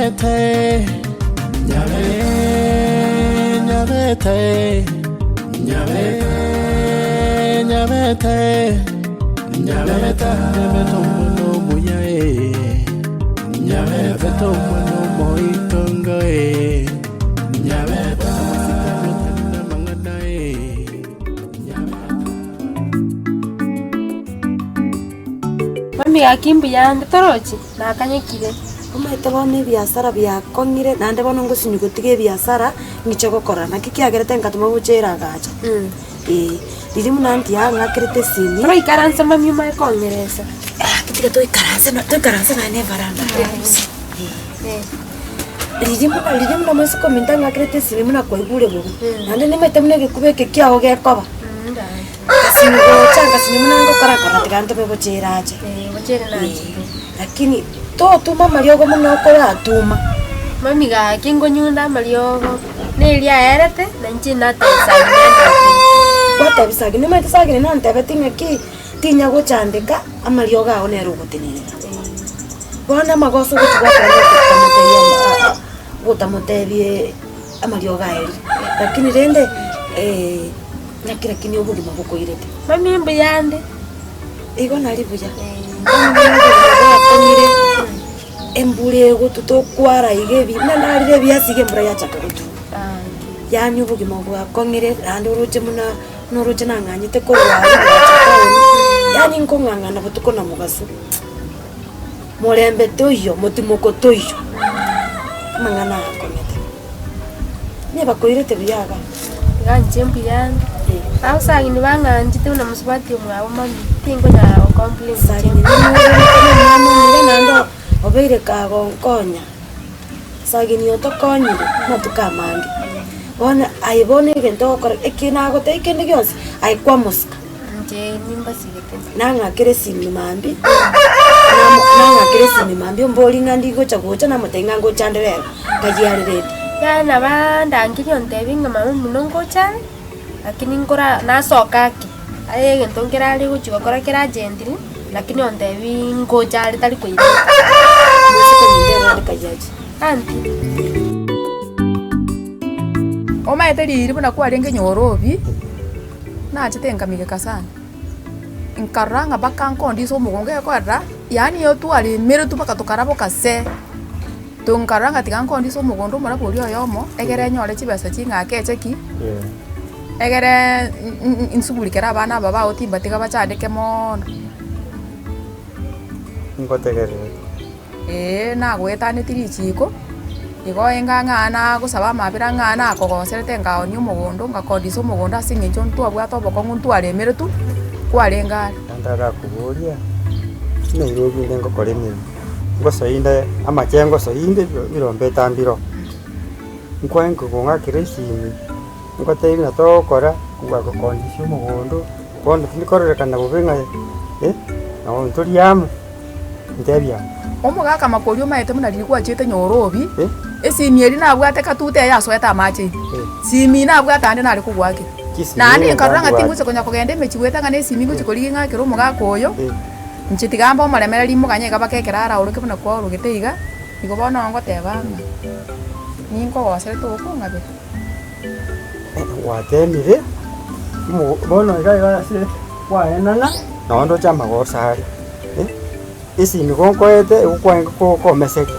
Nyabete, Nyabete, Nyabete, Nyabete, Nyabete, Nyabete omwana omuya eh. Nyabete omwana omoitongo eh. Nyabete omosike otari namang'ana eh. Nyabete. Mami gaki mbuya ande torochi? Nakanyekire. Omanyete bono ebiasara biakong'ire naende bono ngosinywa gotiga ebiasara ng'iche gokora naki kiagerete ngatoma gocha ere agacha eh, riria buna aunty ang'akerete esimi. Toraikaransa mami omanye kong'eresa. Gaki tiga toikaranse no toikaranse nonya na evaranda eh. Riria buna riria buna omosike ominto ang'akerete esimi buna kwaigure bobe, naende nimanyete buna egekuba eke kiago gekoba. Ngasinywa gocha ngasinywa buna ngokora nkarora tiga ntome gocha ere ache. Lakini totuma amariogo buna okoratuma. Mami gaki nkonyunda amariogo, neri aerete, na inche natebia Sagini andete. Gwatebia Sagini, omanyete Sagini nantebeti ng'aki, tinya gochandeka, amariogo ao nere ogotenenera. Bono amagoso ogochi gwakora nokotamotebia gotamotebia amariogo aerire, lakini rende. Naki lakini obogima bokoirete. Mami mbuya ande. Igo nari buya. Bono buna obogima bwakong'ire, embura egotwa tokwara iga ebi buna narire ebiasi iga embura yachaka gotwa. Yaani obogima bwakong'ire naende oroche buna buna oroche nang'anyete korwa aria gocha town, yaani nkong'ang'ana botuko na mogaso. Morembe toiyo, motimoko toiyo, amang'ana aya akong'ete. Onye bakoirete buya iga. Iga inche mbuya ande. Abasani bang'anchete buna mosubati omwabo mami, tinkonyara go complain inche. Sagini nimororete nomwana omuya naende obeire kagonkonya. Sagini otokonyire amatuko amange. Bono aye bono egento ogokora eki nagotebia kende gionsi, aye kwamosika. Inche nimbasigete. Nang'akera esimi mambia, namo nang'akera esimi mambia ombori ng'a ndigocha gocha namotebia ng'a ngocha ande rero, nkayiarerete. Yaani nabaandangeria ontebie ng'a mama omino ngocha are, lakini nkora nasoka ake, aye egento nkere are gochia gokora kere urgently, lakini ontebiiii ngocha are tari koirana. Omosike ominto ere ande kayiachi. Aunty. Omanyete riiri buna kwarenge nyorobi. Nachete nkamigeka sana, nkarora ng'a mpaka nkondisa omogongo egekorera, yaani otwaremeretwe mpaka tokaraboka see, to nkarora ng'a tiga nkondise omogondo omorabu oria oyomo, egere nyore chibesa ching'ake echeki, egere nsugurikere abana aba bao timbatiga bachandeke moono. Ngotegererete. Ee, nagoetanetie richiiko, igo enga ng'a nagosaba amabera ng'a nakogoserete nkaonia omogondo, ngakodisa omogondo ase eng'encho ntwabwate obokong'u ntwaremeretwe, kwarenge are. Naende agakoboria, Nairobi inde ngokora emeremo, ngosoinde amache ngosoinde birombe etambiro, nkwae nkogong'akera esimi, ngotebie buna togokora, ngwagokondisia omogondo, bono tindi kororekana bobe ng'a nabo ntori amo. Ntebia. Omogaka makoria omaete buna riria gwachiete nyorobi, esimi eria nabwate katuta eye yasoete amache ime, simi nabwate ande nare kogoakera. Naende nkarora ng'a tingocha konya kogenda emechie goeta ng'a nesimi ngochia korigia ng'akere omogaka oyo, inche tiga mbe omoremereri moganye iga mpaka ekero araoroke buna kwaorogete iga, igo bono ngoteba ng'a ninkogoserete okong'abera. Gwatemire, bono iga iga ase kwaenana, nonye ndoche amagoso are. Esimi gonkoete igo kwarenge komeseria,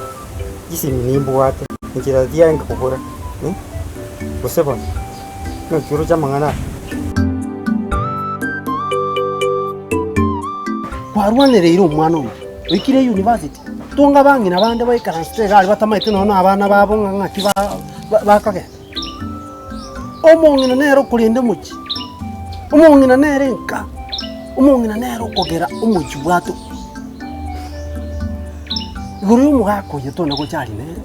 chisimi nimbwate, enchera tiarenge kobora, gose bono, naki oroche amang'ana aya. Kwarwanereire omwana oyo, oikire university, tonga abang'ina bande baikaransete iga aria batamaeti nonya na abana babo ng'a ng'aki ba bakogenda. Omong'ina nere okorenda omochie, omong'ina nere enka, omong'ina nere okogera omochie bwato. Igoro ya omogaka oyo tona gocha aria nere,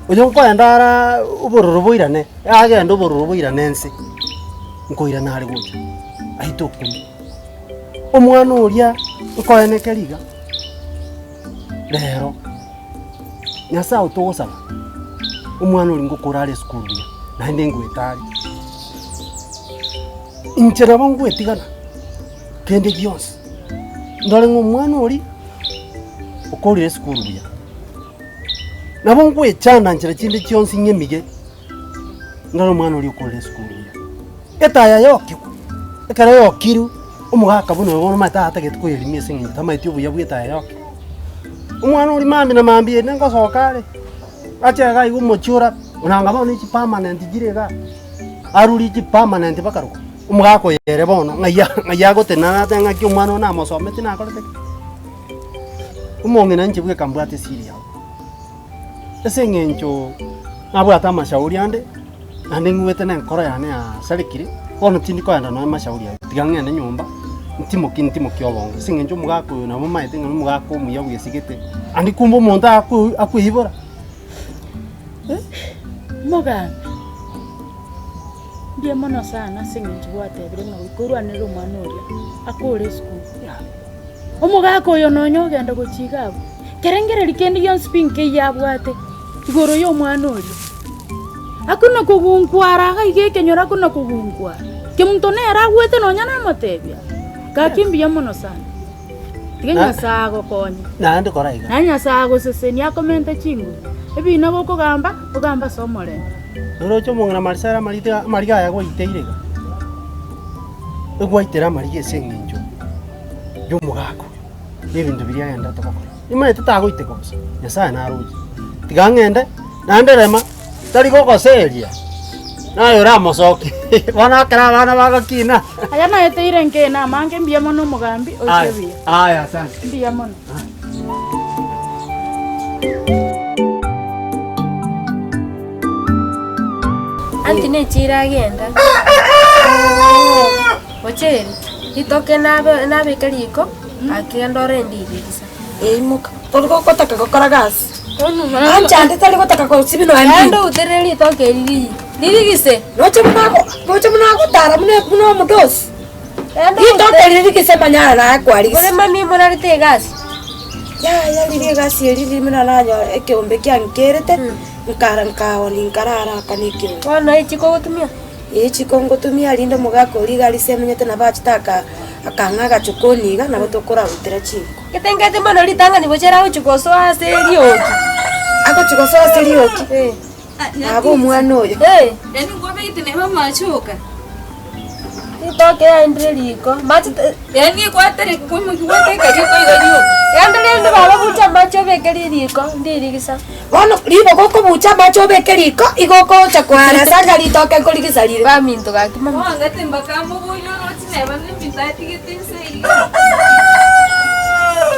oyo nkoenda araa obororo boirane, agende obororo boirane ense, nkoirana are gocha, aite okomi. Omwana oria nkoenekeria iga, rero. Nyasae oo togosaba, omwana oria ngokora are esukuru buya, naende ngoeta are. Inche nabo ngwetigana kende gionsi, ndore ng'a omwana oria okorire esukuru buya. Nabo ngwechanda nchera chinde chionsi ng'emige, ndore omwana oria okorire esukuru buya. Etaya yokigwa, ekero yokirwe, omogaka buna oyo bono omanyete atagete koyerimia ase eng'encho tamaeti obuya bwa etaya yokigwa. Omwana oria mambia na mambia ere ngosoka are, ache iga iga omochie orabe, onanga bono ne chipermanent chire igaa, arurie chipermanent mpaka rogoro, omogaka oyo ere bono ng'ai ng'ai agotenena atebe ng'aki omwana oyo namosometi nakorete ki. Omong'ina inche bweka mbwate esiri yao, ase eng'encho nabwate amashauri ande, naende ng'igwete na enkoro yane yasarekire, bono tindi kogenda nonya amashauri ayio, tiga ng'ende nyomba, ntimoki ntimoki obongo, ase eng'encho omogaka oyo nabo omanyete ng'a nomogaka omuya bwesigete, ande kumbe omonto ako akoibora eh. Omogambi, mbuya mono sana ase eng'encho gwatebire ng'a goika orwanere omwana oria akore esukuru. Omogaka oyo nonya ogenda gochia iga abwo, kerengererio kende gionsi pi nkeiyo abwate igoro y'omwana oria. Akuna kogunkwara iga iga ekenyoro akuna kogunkwara, kemonto nere agwete nonya namotebia, gaki mbuya mono sana, tiga Nyasae agokonye. Naende kora iga. Naende Nyasae agosesenie akomente chinguru, ebina gokogamba, ogambe ase omorembe. Noroche omong'ina Marisara amarite amariga aya gwaiteire iga, egwaitera amariga ase eng'encho. y'omogaka oyo, na ebinto biria agenderete gokora. Nimanyete tagoiteka bosa, Nyasaye naroche. Tiga ng'ende, naende rema, tari gogoseria, naye oramosokie, bono ekero abana bagokina. Aya naeteire nkene amange, mbuya mono omogambi, oche buya. Aya, asante. Mbuya mono. Anti nechire agenda, Ochere, ritoke nabe nabeke riko, akegenda orende ririsa. Eimoka, tori gotaka gokora gasi. Anchande tari gotaka gosibia nonya Genda mbinto. outerere ritoke eri riyi, ririgise. Noche buna ago- noche buna agotara buna buna omodosi. Genda Ritoke outere. riria rigise manyara naye kwarigise. Ore mami morarete egasi. Yaya riria egasi eria riria buna nanyora ekeombe kiankerete, nkara nkaoni nkarara aka na ekeombe. Bono echiko ogotumia? Ee chiko ngotumia rinde omogaka oria iga arise amenyete nabo achete aka akang'a agachokoni iga nabo tokoragutera chinko. Getengete mono ritang'ani gochia agochia gosoa ase erioki. Agochia gosoa ase erioki? Eh. Nabo omwana oyo. Eh. Yaani nkwabegete neba amachoka. Ritoke yaendire riko, mache te. Yaani kwatereka kwaimokia gwateka riko iga rioka. Genda rende baba bucha amache obeke ririko, ndirigisa. Bono ribogo okobucha amache obeke riko, igo ogocha koeresa ng'a ritoke nkorigisa rire. Baminto gaki mama. Oangate mpaka moboire oroche neba nembinto atigete inse iga.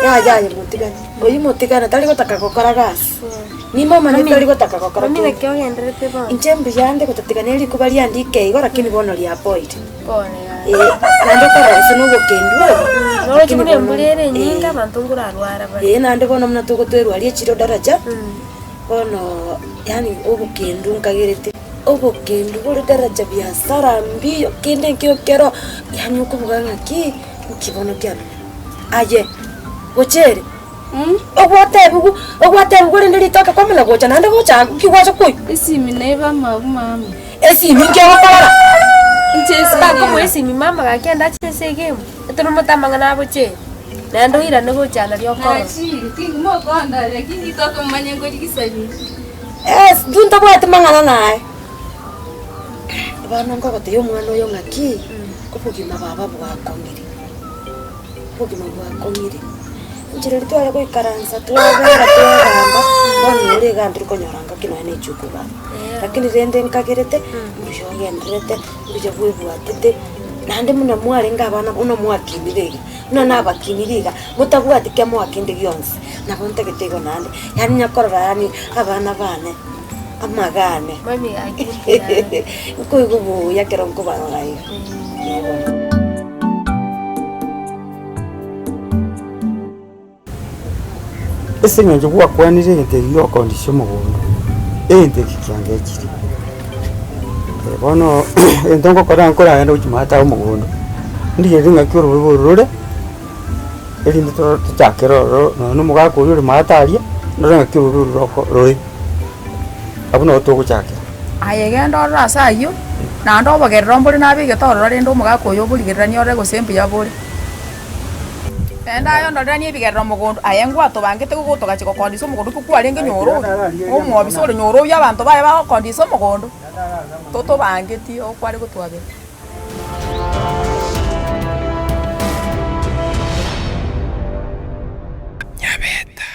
Yaya aye motigane, oyio motigane tari gotaka gokora gasi. Nimomanyete tari gotaka gokora Mami kende. naki ogenderete bono? Inche mbuya ande gotatigana erikuba riandike igo lakini bono riapoire. Pole gaki. Eh, naende okora gose na obokendu obo. Roche Lakini buna bono, embura ere enyinge eh, abanto nkorarwara bare. eh, naende bono buna togotwerwaria echiro daraja, bono yaani obokendu nkagerete, obokendu bore daraja biasara mbiyo kende nkio kero, yaani okobuga ng'aki, nki bono kiamina. Aye, gochere, ogwatebigwa ogwatebigwa rende ritoke kwamanya gocha naende gocha nki gwacha koywa. Esimi neba amabu mama. Esimi nki ogokorora? Inche esimi Bakomoa esimi mama gaki ende ache ase egemu, etoro amang'ana aboche, naende oirane gocha nario okorora. Nachire, tingimokonda lakini ritoke momanye nkorigisa rire. Yes, intwe ntabwati mang'ana naye. Bono nkogotebia omwana oyo ng'aki, obogima baba bwakong'ire, obogima bwakong'ire. Inche riria tware goikaransa twabera twagamba, bono ore iga ntori konyora ngaki nonya na echuku baba. Lakini rende nkagerete, mbuya ogendererete, mbuya bwebwatete, naende buna mwarenge abana buna mwakinire iga, buna nabakinire iga, motabwati kemoa kende gionsi, nabo ntagete igo naende, yaani nyakorora yaani abana bane, amagane, Mami gaki mbuya. nkoigwa buya ekero nkobarora iga, eh bono. Ase eng'encho gwakwanire egento eke giokondisia omogondo, egento eke kiangechire. Bono egento ngokora nkoragenda gochia maate aa omogondo, ndigererie ng'aki orobe oro rore, erinde toro tochakere ororo nonye na omogaka oywo ore maate aria, ndore ng'aki orobe oro roko rore, abwo nabo togochakera. Aye genda orore ase ayio, naende obogerere mbore nabegete ororo, rende omogaka oyo oborigereranie orore gose mbuya bore. Enda aye ondoreranie ebigerero mogondo, aye ngwatobangete gogotogachia gokondisa omogondo ki kwarenge nyorobio, omwobisa ore nyorobio abanto baye bagokondisa omogondo, totobangeti okware gotwabera. Nyabeta.